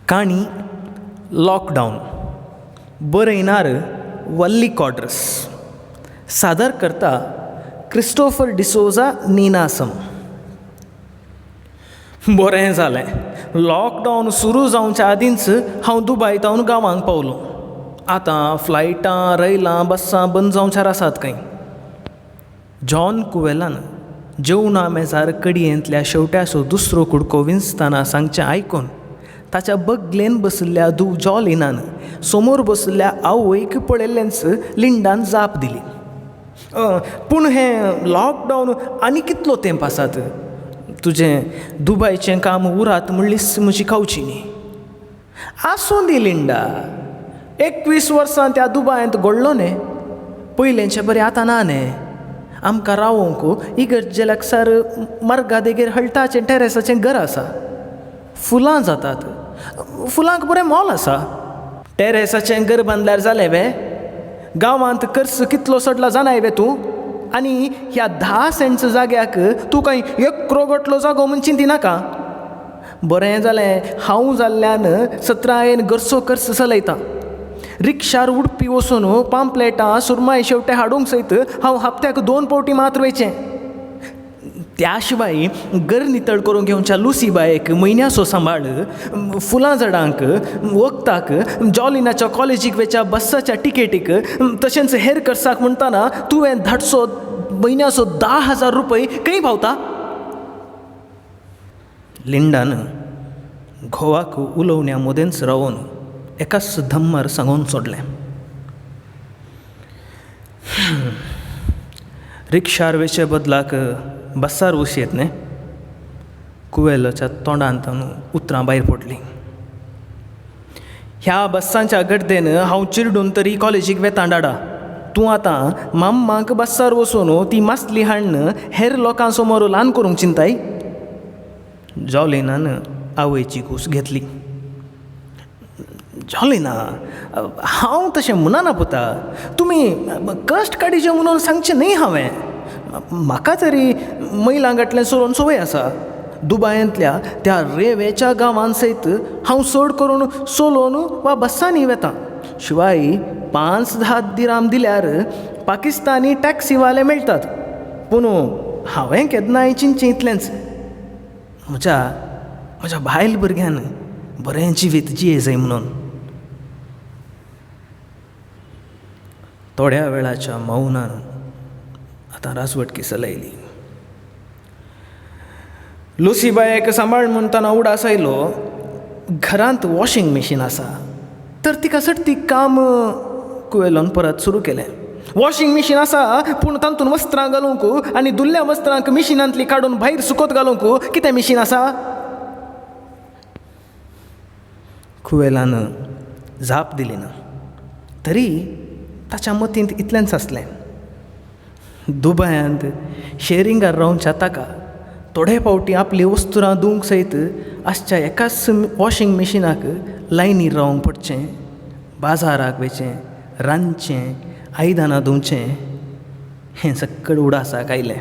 काणी लॉकडावन, बरयणार वल्ली कॉड्रस, सादर करता क्रिस्टोफर डिसोजा, निनासम. बरें जालें, लॉकडावन सुरू जावच्या आदींच हांव दुबाय थावन गांवांत पावलों. आतां फ्लायटां, रैलां, बस्सां बंद जावच्यार आसात खंय. जॉन कुवेलान जेवणा मेजार कडयेंतल्या शेवट्याचो दुसरो कुडको विंचतना सांगचें आयकून ताच्या बगलेन बशिल्ल्या धूव जॉलिनान समोर बशिल्ल्या आवयक पळयल्लेंच लिंडान जाप दिली. पूण हें लॉकडावन आनी कितलो तेंप आसात? तुजें दुबायचें काम उरात म्हणलीच म्हजी खावची न्ही. आसूं दी लिंडा, 21 वर्सां त्या दुबायंत घडलो न्ही, पयलेंचे बरें आतां ना न्ही. आमकां रावोंक इगर्जे लागसार मार्गा देगेर हळटाचें टेरेसाचें घर आसा, फुलां जातात, फुलांक बरें मोल आसा. टेरेसाचें घर बांदल्यार जालें वे? गांवांत खर्च कितलो चडला जाणाय वे तूं? आनी ह्या 10 सेंट्स जाग्याक तूं कांय एकरो गोटलो जागो म्हूण चिंती नाका. बरें जालें हांव जाल्ल्यान सत्रायेन घरचो खर्च चलयतां. रिक्षार उडपी वचून पांपलेटां सुरमाय शेवटे हाडूंक सयत हांव हप्त्याक 2 पावटी मात्र वयचें. त्या शिवाय घर नितळ करूंक घेवच्या लुसी बायक म्हयन्याचो सांबाळ, फुलां झाडांक वखदाक, जॉलिनाच्या कॉलेजीक वेच्या बस्साच्या टिकेटीक, तशेंच हेर खर्चाक म्हणटना तुवें धाडचो म्हयन्याचो 10,000 रुपये खंय पावता? लिंडान घोवाक उलोवण्या मदेंच रावून एकाच धम्मार सांगून सोडलें. रिक्षार वेचे बदलाक बस्सार वचयेत न्ही? कुवेलाच्या तोंडांत उतरां भायर पडलीं. ह्या बस्सांच्या गर्देन हांव चिरडून तरी कॉलेजीक वेतां डाडा. तूं आतां माम्माक बस्सार वचून ती मासली हाडून हेर लोकां समोर ल्हान करूंक चिंताय? जॉलिनान आवयची कूस घेतली. जॉलिना, हांव तशें म्हणना पुता, तुमी कश्ट काडिचे म्हणून सांगचें न्हय हांवें. म्हाका तरी मैलां गांठलें चलोवन संवय आसा. दुबायांतल्या त्या रेंवेच्या गांवान सयत हांव चड करून चलोवन वा बस्सांनी वेतां. शिवाय 5-10 दिराम दिल्यार पाकिस्तानी टॅक्सीवाले मेळटात. पूण हांवें केन्नाय चिंतचें इतलेंच, म्हज्या म्हज्या बायल भुरग्यान बरें जिवीत जिये जाय म्हणून. थोड्या वेळाच्या मौनान आतां राजवटकी चलयली. लुसीबायक सांबाळ म्हणटना उडास आयलो, घरांत वॉशिंग मशीन आसा तर तिका सटती काम कुवेलोन परत सुरू केलें. वॉशिंग मशीन आसा पूण तातूंत वस्त्रां घालूंक आनी धुल्ल्या वस्त्रांक मिशिनांतली काडून भायर सुकत घालूंक कितें मिशीन आसा? कुवेलान जाप दिली ना, तरी ताच्या मतींत इतलेंच आसलें, दुबायांत शेरिंगार रावच्या ताका थोडे फावटी आपली वस्तुरां धुवंक सयत आसच्या एकाच वॉशिंग मशिनाक लायनीर रावंक पडचें, बाजाराक वयचें, रांदचें, आयदनां धुवचें, हें सक्कड उडासाक आयलें.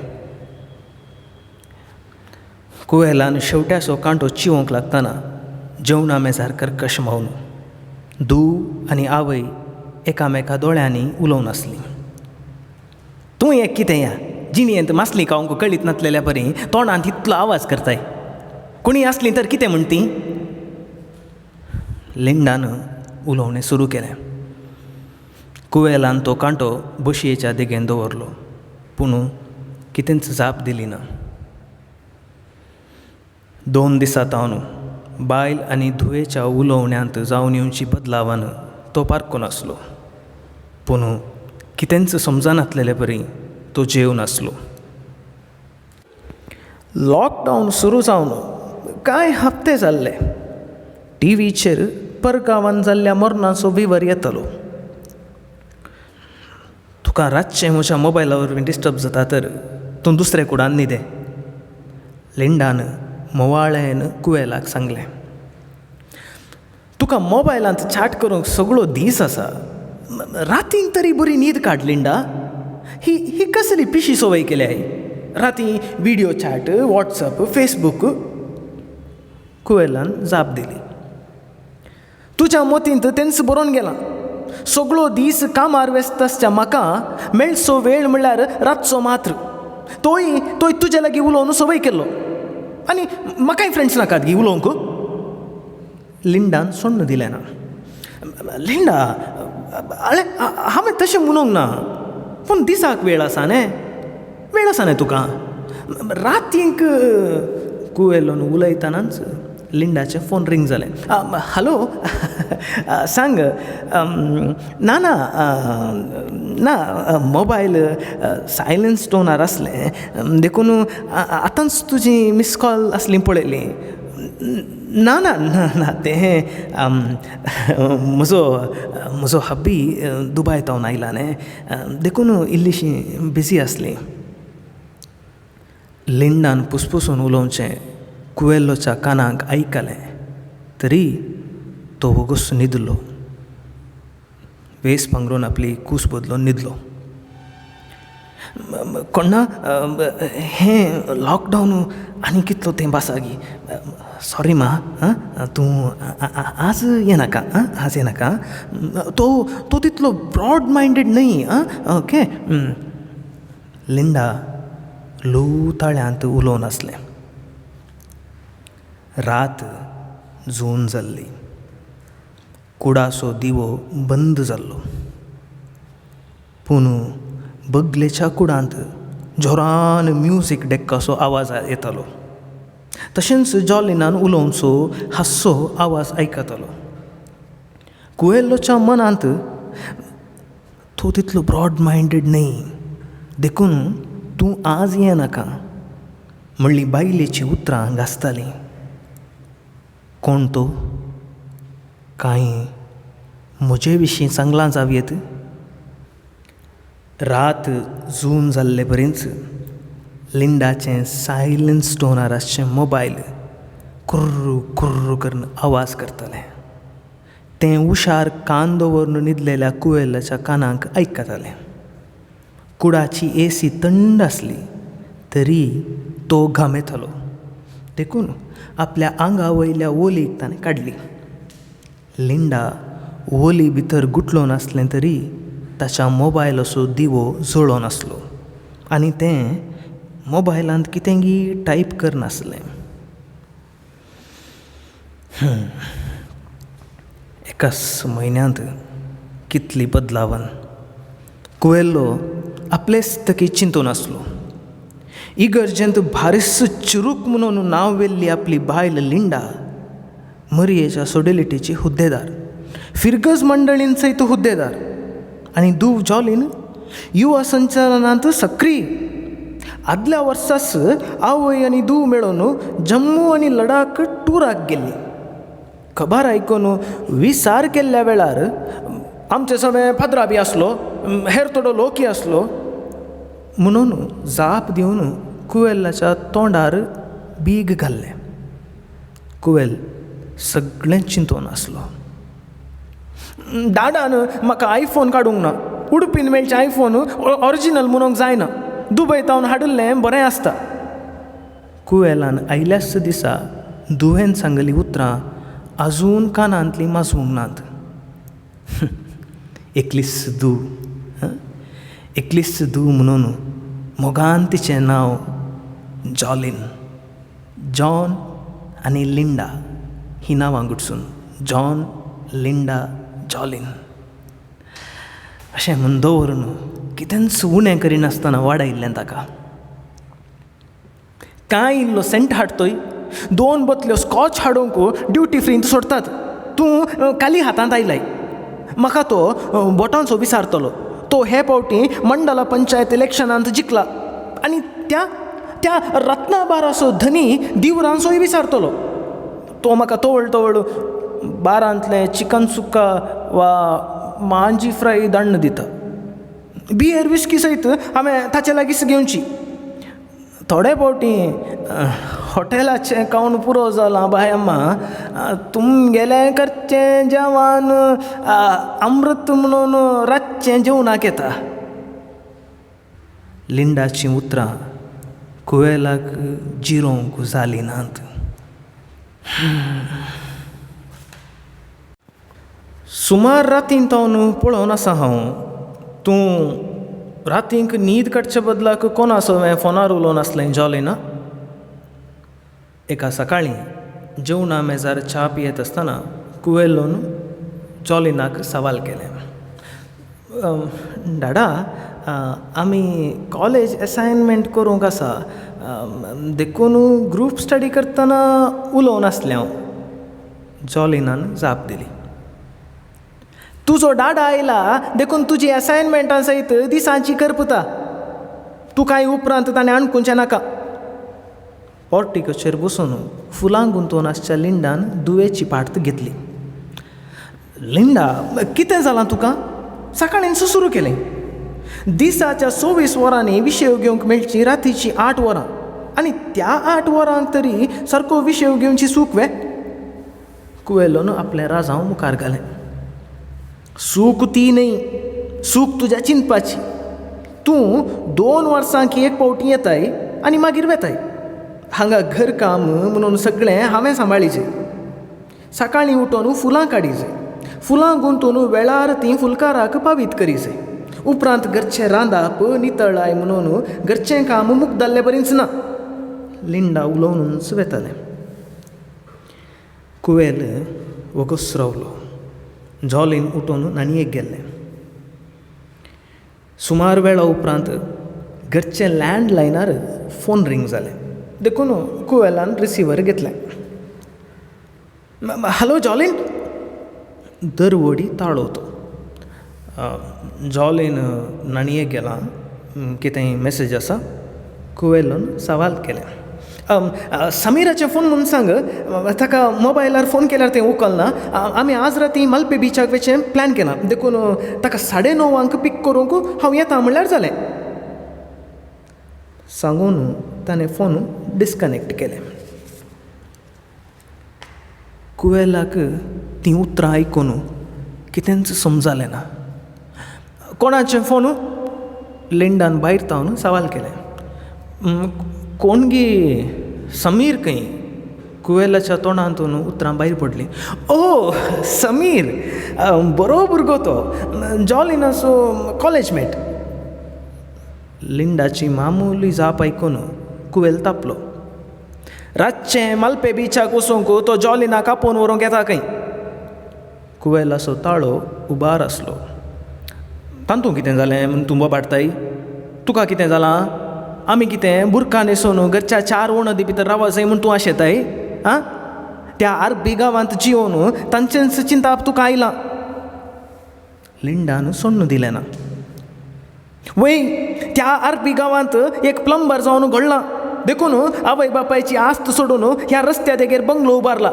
कुवेलान शेवट्याचो कांटो चिवोंक लागतना जेवणा मेजार कर्कश मौन. धूव आनी आवय एकामेका दोळ्यांनी उलोवन आसलीं. तूं एक कितें या जिणेंत मासली खावंक कळीत नासलेल्या परी तोंडांत इतलो आवाज करताय, कोणी आसली तर कितें म्हणटी? लिंडान उलोवणें सुरू केलें. कुवेलान तो कांटो बशयेच्या देगेन दवरलो, पूण कितेंच जाप दिली ना. 2 दिसां तावन बायल आनी धुवेच्या उलोवण्यांत जावन येवची बदलावान तो पारकून आसलो, पूण कितेंच समजनातलेले परी तो जेवन आसलो. लॉकडावन सुरू जावन कांय हप्ते जाल्ले. टिवीचेर परगांवान जाल्ल्या मरणाचो विवर येतालो. तुका रातचें म्हज्या मोबायला वरवीं डिस्टर्ब जाता तर तूं दुसरे कुडान न्हिदे, लिंडान मोवाळेन कुवेलाक सांगलें. तुका मोबायलांत चॅट करूंक सगळो दीस आसा, रातीन तरी बरी न्हीद काड लिंडा. ही ही कसली पिशी संवय केल्या राती व्हिडियो चॅट, वॉट्सअप, फेसबूक. कुवेलान जाप दिली. तुज्या मतींत तेंच बरोवन गेलां. सगळो दीस कामार व्यस्त आसच्या म्हाका मेळचो वेळ म्हणल्यार रातचो मात्र. तोय तोय तुजे लागीं उलोवन संवय केल्लो. आनी म्हाकाय फ्रेंड्स नाकात गी उलोवंक? लिंडान सोण्ण दिलें ना. लिंडा, आळे हांवें तशें म्हणूंक ना. पूण दिसाक वेळ आसा न्ही? वेळ आसा न्ही तुका? रातीक कुवेलोन उलयतनाच लिंडाचें फोन रींग जालें. हॅलो, सांग. ना ना ना, मोबायल सायलन्स टोनार आसलें देखून आतांच तुजी मिस कॉल आसली पळयली. ना ना ना ना, तें म्हजो म्हजो हब्बी दुबाय थावन आयला न्ही, देखून इल्लीशी बिजी आसली. लिंडान पुसपुसून उलोवचें कुवेल्होच्या कानाक आयकलें तरी तो वोगोच न्हिदलो. वेस पांगरून आपली कूस बदलून न्हिदलो. कोण्णा, हें लॉकडावन आनी कितलो तेंप आसा गी? सॉरी मा, आं, तूं आज येनाका, आं, आज येनाका. तो तो तितलो ब्रॉड मायंडेड न्हय. आं, ओके. लिंडा ल्हव ताळ्यांत उलोवन आसलें. रात जून जाल्ली. कुडाचो दिवो बंद जाल्लो. पूण बगलेच्या कुडांत जोरान म्युजीक डेक्काचो आवाज येतालो. तशेंच जॉलिनान उलोवचो हांसचो आवाज आयकतालो. कुयेल्लोच्या मनांत तो तितलो ब्रॉड मायंडेड न्हय, देखून तूं आज येनाका म्हणली बायलेचीं उतरां गाजतालीं. कोण तो? कांय म्हजे विशीं सांगलां जावयेत? रात जून जाल्ले बरींच लिंडाचें सायलन्स टोनार आसचें मोबायल कुर्र कुर्र करून आवाज करतालें. तें उशार कान दवरून न्हिदलेल्या कुवेलाच्या कानाक आयकतालें. कुडाची एसी थंड आसली तरी तो घामेतालो, देखून आपल्या आंगा वयल्या ओलीक ताणें काडली. लिंडा ओली भितर गुटलोन आसलें तरी ताच्या मोबायलाचो दिवो जळोन आसलो आनी तें मोबायलांत कितेंगी टायप करनासलें. एकाच म्हयन्यांत कितली बदलावन! कुवेल्लो आपलेच तकी चिंतून आसलो. इगर्जेंत भारीस चिरूक म्हणून नांव व्हेल्ली आपली बायल लिंडा मरियेच्या सोडेलिटीची हुद्देदार, फिरगज मंडळीन सयत हुद्देदार, आनी धूव जॉलीन युवा संचालनांत सक्रीय. आदल्या वर्साच आवय आनी धूव मेळून जम्मू आनी लडाख टुराक गेल्ली. खबर आयकून विचार केल्ल्या वेळार आमचे सगळे फादरा बी आसलो, हेर थोडो लोकय आसलो म्हणून जाप दिवन कुवेलाच्या तोंडार बीग घाल्लें. कुवेल सगळें चिंतून आसलो. डाडान म्हाका आयफोन काडूंक ना. उडपीन मेळचें आयफोन ऑरिजिनल म्हणूंक जायना, दुबय थावन हाडिल्लें बरें आसता. कुवेलान आयल्याच दिसा धुवेन सांगली उतरां आजून कानांतलीं माजूंक नात. एकलीच धूव, एकलीच धूव म्हणून मोगान तिचें नांव जॉलीन. जॉन आनी लिंडा हीं नांवां गुटसून जॉन लिंडा जॉलीन अशें म्हूण दवरून कितेंच उणें करिनासतना वाडयल्लें ताका. कांय इल्लो सेंट हाडतोय, दोन बोतल्यो स्कॉच हाडूंक ड्युटी फ्रींत सोडटात. तूं काली हातांत आयलाय. म्हाका तो बोटांचो विचारतलो. तो हे फावटी मंडला पंचायत इलेक्शनांत जिखला आनी त्या त्या रत्नाबाराचो धनी दिवरांचोय विचारतलो. तो म्हाका तवळ तवळ बारांतलें चिकन सुक्का वा मांजी फ्राय दाण्ण दिता. बियर विस्की सयत हांवें ताचे लागींच घेवची. थोडे फावटी हॉटेलाचें खावन पुरो जालां बाय अम्मा, तुमगेलें करचें जेवण अमृत म्हणून रातचें जेवणाक येता. लिंडाचीं उतरां कुवेलाक जिरोवंक जालीं नात. सुमार रातीन थावन पळोवन आसा हांव तूं रातींक न्हीद काडच्या बदलाक कोणा सवें फोनार उलोवन आसलें जॉलिना. एका सकाळीं जेवणा मेजार च्या पियेत आसतना कुवेलोन जॉलिनाक सवाल केलें. डाडा, आमी कॉलेज एसायनमेंट करूंक आसा देखून ग्रूप स्टडी करतना उलोवन आसलें हांव, जॉलिनान जाप दिली. तुजो डाडा आयला देखून तुजी एसायनमेंटा सयत दिसाची कर पुता, तुकाय उपरांत ताणें अणकुचें नाका. पोर्टिकोचेर बसून फुलां गुंतोवन आसच्या लिंडान दुयेची पार्त घेतली. लिंडा, कितें जालां तुका? सकाळींच सुरू केलें. दिसाच्या 24 वरांनी विशय घेवंक मेळची रातीचीं 8 वरां, आनी त्या 8 वरांक तरी सारको विशय घेवची सूख वे? कुवेलोन आपलें राजांव मुखार घालें. सूख ती न्हय, सूख तुज्या चिंतपाची. तूं 2 वर्सांक एक फावटी येताय आनी मागीर वेताय. हांगा घरकाम म्हणून सगळें हांवें सांबाळीचें. सकाळीं उठोवन फुलां काडीचें, फुलां गुंतून वेळार तीं फुलकाराक पावीत करीचें. उपरांत घरचें रांदाप नितळाय म्हणून घरचें काम मुगदाल्ले बरीच ना. लिंडा उलोवनूच वेतालें. कुवेल वोगोच रावलो. जॉलीन उठून न्हाणयेक गेल्लें. सुमार वेळा उपरांत घरचें लँडलायनार फोन रींग जालें देखून कुवेलान रिसिवर घेतलें. हॅलो जॉलीन, दरवडी ताळो तो. जॉलीन न्हाणयेक गेलां, कितेंय मॅसेज आसा? कुवेलान सवाल केलें. समीराचें फोन म्हूण सांग, ताका मोबायलार फोन केल्यार तें उखलना. आमी आज राती मलपे बिचाक वचचें प्लॅन केलां देखून ताका 9:30 पीक करूंक हांव येता म्हणल्यार जालें. सांगून ताणें फोन डिस्कनॅक्ट केलें. कुवेलाक तीं उतरां आयकून कितेंच समजालें ना. कोणाचें फोन? लिंडान भायर थावन सवाल केलें. कोण गी समीर खंय? कुवेलाच्या तोंडांतून उतरां भायर पडलीं. ओ समीर, बरो भुरगो तो, जॉलिनाचो कॉलेजमेट. लिंडाची मामुली जाप आयकून कुवेल तापलो. रातचें मालपे बिचाक वचूंक तो जॉलिनाक आपोवन व्हरूंक येता खंय. कुवेलाचो ताळो उबार आसलो. तातूंत कितें जालें म्हूण तूं बोबाटताय? तुका कितें जालां? आमी कितें बुरखा न्हेसून घरच्या 4 वणदी भितर रावत जाय म्हूण तूं आशेताय? आं, त्या आरबी गांवांत जियोवन तांचेंच चिंताप तुका आयलां. लिंडान सोडून दिलें ना. वय, त्या आरबी गांवांत एक प्लंबर जावन घडलां देखून आवय बापायची आस्त सोडून ह्या रस्त्या देगेर बंगलो उबारला.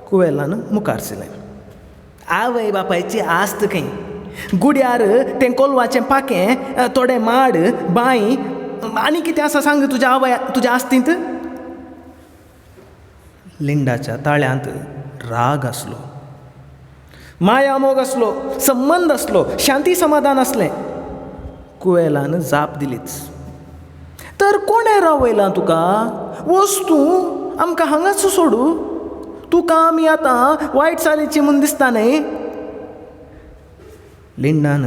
कुवेलान मुखार सरलें. आवय बापायची आस्त खंय? गुड्यार तें कोलवाचें पाकें, थोडे माड, बांय आनी कितें आसा सांग तुज्या आवय तुज्या आस्तींत? लिंडाच्या ताळ्यांत राग आसलो, माया मोग आसलो, संबंद आसलो, शांती समाधान आसलें. कुवेलान जाप दिलीच. तर कोणें रावयलां तुका? वच तूं, आमकां हांगाच सोडू. तुका आमी आतां वायट चालीची म्हूण दिसता न्हय? लिंडान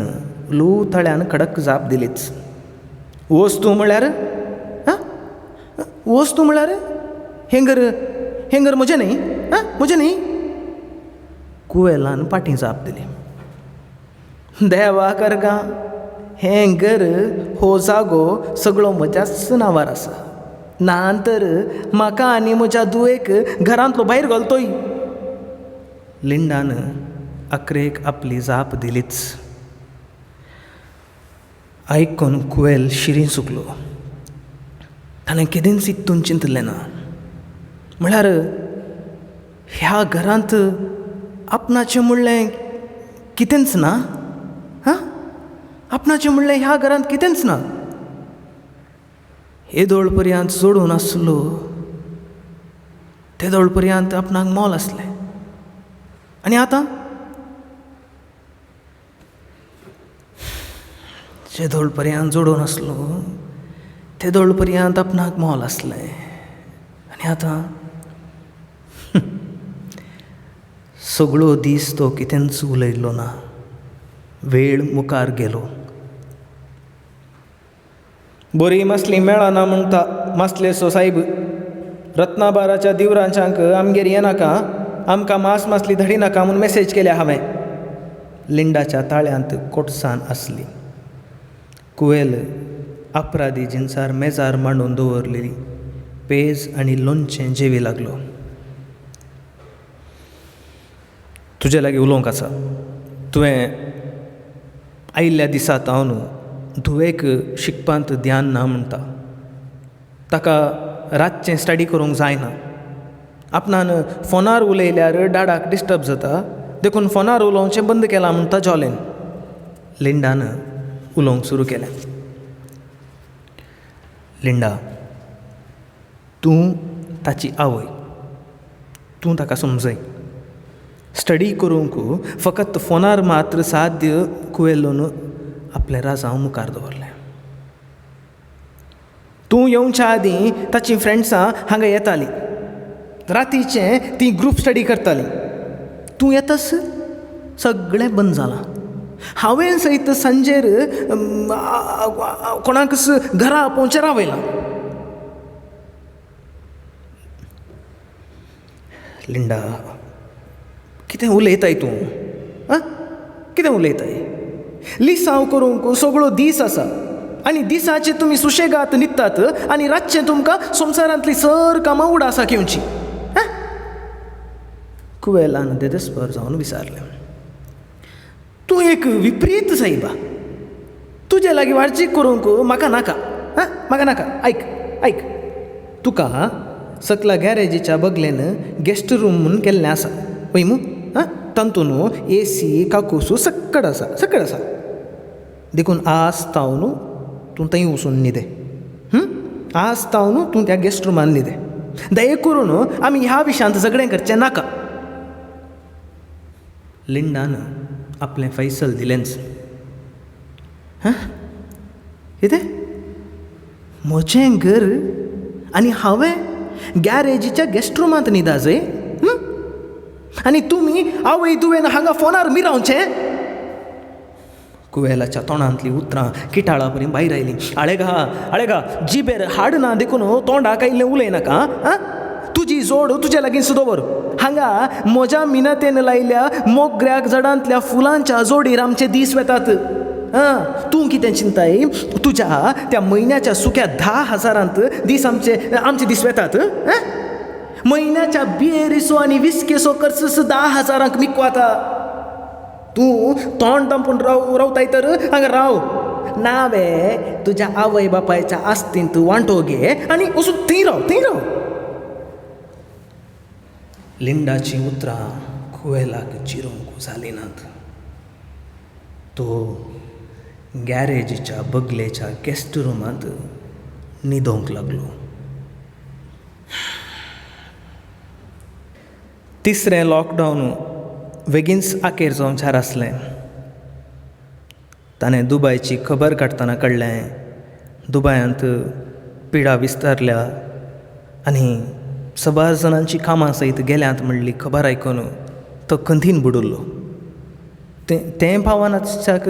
ल्हव ताळ्यान कडक जाप दिलीच. वच तूं म्हळ्यार? आं, वच तूं म्हळ्यार? हें घर, हें घर म्हजें न्हय? आं, म्हजें न्हय? कुवेलान फाटीं जाप दिली. देवा करगा, हें घर, हो जागो सगळो म्हज्याच नांवार आसा. ना तर म्हाका आनी म्हज्या दुयेक घरांतलो भायर घालतोय. लिंडान अकरेक आपली जाप दिलीच. आयकून कुवेल शिरी सुकलो. ताणें केदींच इतून चिंतलें ना. म्हळ्यार ह्या घरांत आपणाचें म्हणलें कितेंच ना? हां, आपणाचें म्हणलें ह्या घरांत कितेंच ना. येदोळ पर्यंत जोडून आसलो तेदोळ पर्यंत आपणाक मोल आसलें, आनी आतां जेदोळ पर्यंत जोडून आसलो तेदोळ पर्यंत आपणाक मोल आसलें, आनी आतां सगळो दीस तो कितेंच उलयलो ना. वेळ मुखार गेलो. बरी मासली मेळना म्हणटा मासलेचो सायब. रत्नाबाराच्या दिवरांच्यांक आमगेर येनाका, आमकां मास मासली धाडिनाका म्हूण मॅसेज केल्या हांवें. लिंडाच्या ताळ्यांत कोटसाण आसली. कुवेल अपराधी जिनसार मेजार मांडून दवरलेली पेज आनी लोणचें जेवी लागलो. तुजे लागीं उलोवंक आसा. तुवें आयिल्ल्या दिसा थावन धुवेक शिकपांत ध्यान ना म्हणटा. ताका रातचें स्टडी करूंक जायना. आपणान फोनार उलयल्यार डाडाक डिस्टर्ब जाता देखून फोनार उलोवचें बंद केलां म्हणटा जॉलीन. लिंडान उलोवंक सुरू केलें. लिंडा, तूं ताची आवय. तूं ताका समजय. स्टडी करूंक फकत फोनार मात्र साध्य कुवेलोन आपलें राजांव मुखार दवरलें. तूं येवच्या आदीं ताचीं फ्रेंड्सां हांगा येतालीं. रातीचें तीं ग्रूप स्टडी करतालीं. तूं येतस सगळें बंद जालां. हांवें सयत सांजेर कोणाकच घरा आपोवचें रावयलां. लिंडा, कितें उलयताय तूं? आं, कितें उलयताय? लिसांव करूंक सगळो दीस आसा आनी दिसाचे तुमी सुशेगाद न्हिदतात आनी रातचें तुमकां संवसारांतली सर कामां उडासाक येवची. कुवेलान देदेस्पर जावन विचारलें. तूं एक विपरीत सायबा. तुजे लागीं वार्जीक करूंक म्हाका नाका. आं, म्हाका नाका. आयक आयक, तुका सकला गॅरेजीच्या बगलेन गॅस्ट रूम म्हूण केल्लें आसा वय मू? आं, तातूंत ए सी काकूस सक्कड आसा, सक्कड आसा. देखून आज तावन तूं थंय वचून न्हिदे. आज तावन तूं त्या गॅस्ट रुमान न्हिदे. दये करून आमी ह्या विशयांत झगडें करचें नाका. लिंडान आपलें फैसल दिलेंच. हां, कितें? म्हजें घर आनी हांवें गॅरेजीच्या गॅस्ट रुमांत न्हिदा जय? आनी तुमी आवय तुवें हांगा फोनार मिरावचें? कुवेलाच्या तोंडांतलीं उतरां किटाळा परी भायर आयलीं. आळेगा आळेगा, जिबेर हाड ना देखून तोंडाक आयिल्लें उलयनाका. आं, तुजी जोड तुजे लागींच दवर. हांगा म्हज्या मिनतेन लायल्या मोगऱ्याक झाडांतल्या फुलांच्या जोडीर आमचे दीस वेतात. आं, तूं कितें चिंताय? तुज्या त्या म्हयन्याच्या सुक्या 10,000 दीस आमचे आमचे दीस वेतात. म्हयन्याच्या बियरीचो आनी विस्केचो खर्च 10,000 मिकवाता. तूं तोंड दामपून राव रावताय तर हांगा राव. ना वे तुज्या आवय बापायच्या आस्तींत वांटो घे आनी वचून थंय राव, थंय राव. लिंडाचीं उतरां कुवेलाक चिरूंक जालीं नात. तो गॅरेजीच्या बगलेच्या गॅस्ट रुमांत न्हिदोंक लागलो. तिसरें लॉकडावन बेगीनच आखेर जावच्यार आसलें. ताणें दुबायची खबर काडटना कळ्ळें दुबायांत पिडा विस्तारल्या आनी सबार जाणांची कामां सयत गेल्यांत म्हणली खबर आयकून तो खंतीन बुडुल्लो. तें पावनाच्याक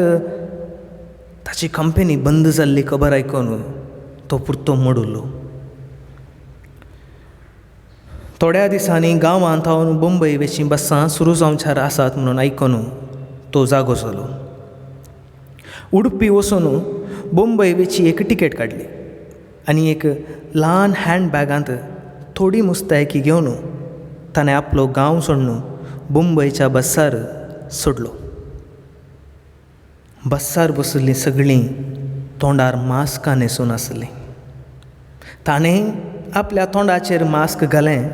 ताची कंपनी बंद जाल्ली खबर आयकून तो पुरतो मोडुल्लो. थोड्या दिसांनी गांवांत हांव बंबय वेचीं बसां सुरू जावच्यार आसात म्हणून आयकून तो जागो जालो. उडपी वचून बंबय वेची एक तिकेट काडली आनी एक ल्हान हँड बॅगांत थोडी मुस्तायकी घेवन ताणें आपलो गांव सोडून बंबयच्या बसार सोडलो. बसार बशिल्लीं सगळीं तोंडार मास्कां न्हेसून आसलीं. ताणें आपल्या तोंडाचेर मास्क घालें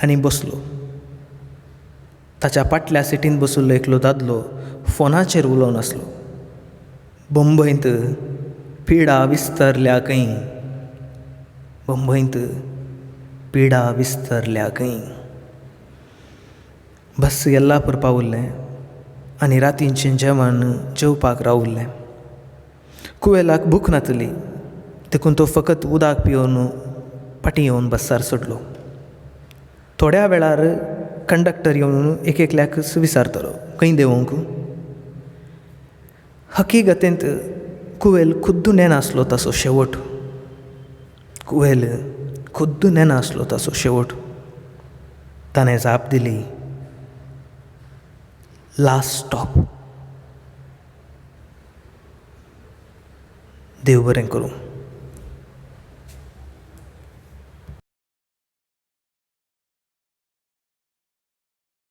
आनी बसलो. ताच्या फाटल्या सिटीन बशिल्लो एकलो दादलो फोनाचेर उलोवन आसलो. बंबयंत पिडा विस्तरल्या खंय, बंबयंत पिडा विस्तरल्या खंय. बस येल्लापूर पाविल्लें आनी रातीचें जेवण जेवपाक राविल्लें. कुवेलाक भूक नातली देखून तो फकत उदक पिवन फाटीं येवन बसार सोडलो. थोड्या वेळार कंडक्टर येवन एक एकल्याकच विचारतालो खंय देवोंक? हकिगतेंत कुवेल खुद्द नेणासलो ताचो शेवट. कुवेल खुद्द नेणासलो ताचो शेवट. ताणें जाप दिली, लास्ट स्टॉप. देव बरें करूं.